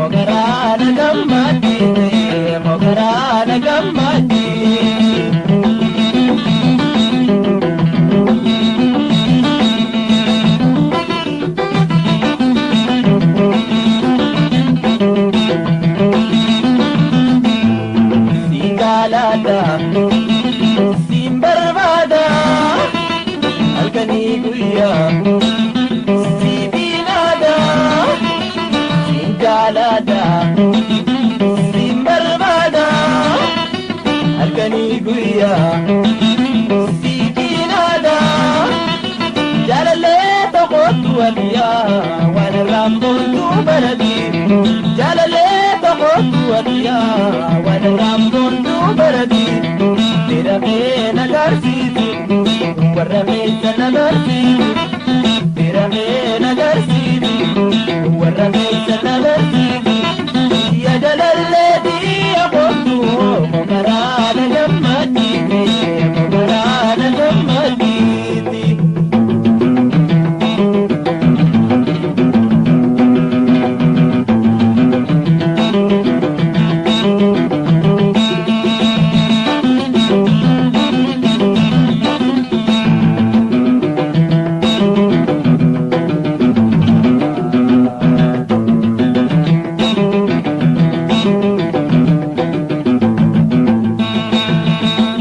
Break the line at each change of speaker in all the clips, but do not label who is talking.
Mogaraa na gammachiise mogaraa na gammachiise. Siin jaaladha siin barbaada halkanii guyyaa siif naada. Siin jaaladha siin barbaada halkanii guyyaa siif naada. Jaalallee tokkotu waliyaa waan irraan boontuu baradii. Jaalallee tokkotu waliyaa waan irraan boontuu baradii. Fira kee na garsiisi warra keessa na barsiisi. Fira kee na garsiisi warra keessa na barsiisi. Yaa jaalallee biyya kootu mogaraa na gammachiisi mogaraa na gammachiisi.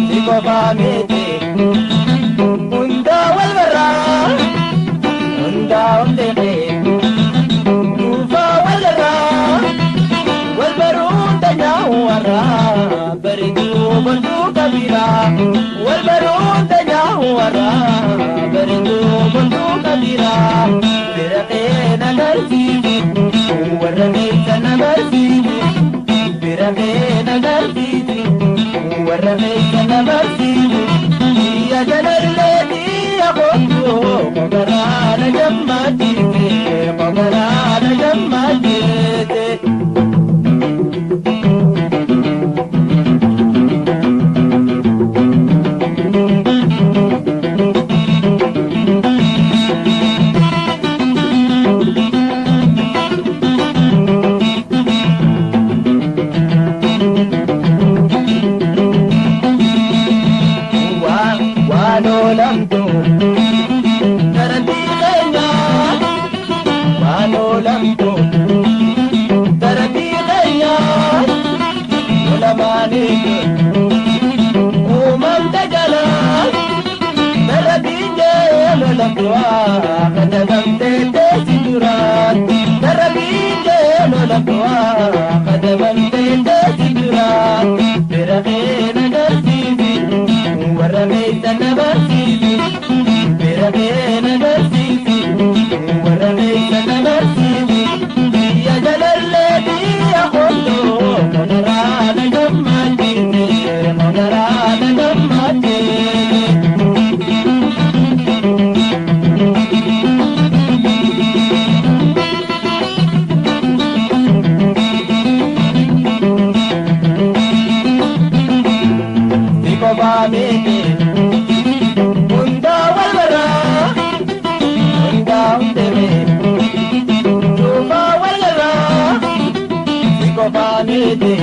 Si kophaa miti hundaa wal barraa hundaa ol deemee duufaa wal irraa wal baruun danyaa'u warraa bareedduu boontuu kabiraa wal baruun danyaa'u warraa bareedduu boontuu kabiraa. Fira kee na garsiisi warra keessa na barsiisi. Fira kee na garsiisi warra keessa na barsiisi. Yaa jaalallee biyya kootu mogaraa na gammachiise mogaraa na gammachiise. Waan oolamtu darantii keenya waan oolamtu darantii keenya lolamaaniif uumamte jala darabbiin jee lolamtu kadhabamtee teessi dura darabbiin jee lolamtu kadhabamtee teessi dura. Fira kee na garsiisi warra keessa na barsiisi. Fira kee na garsiisi warra keessa na barsiisi. Yaa jaalallee biyya kootu mogaraa na gammachiise mogaraa na gammachiise. Si kophaa miti hundaa wal barraa hundaa hundemee duufaa wal irraa. Si kophaa miti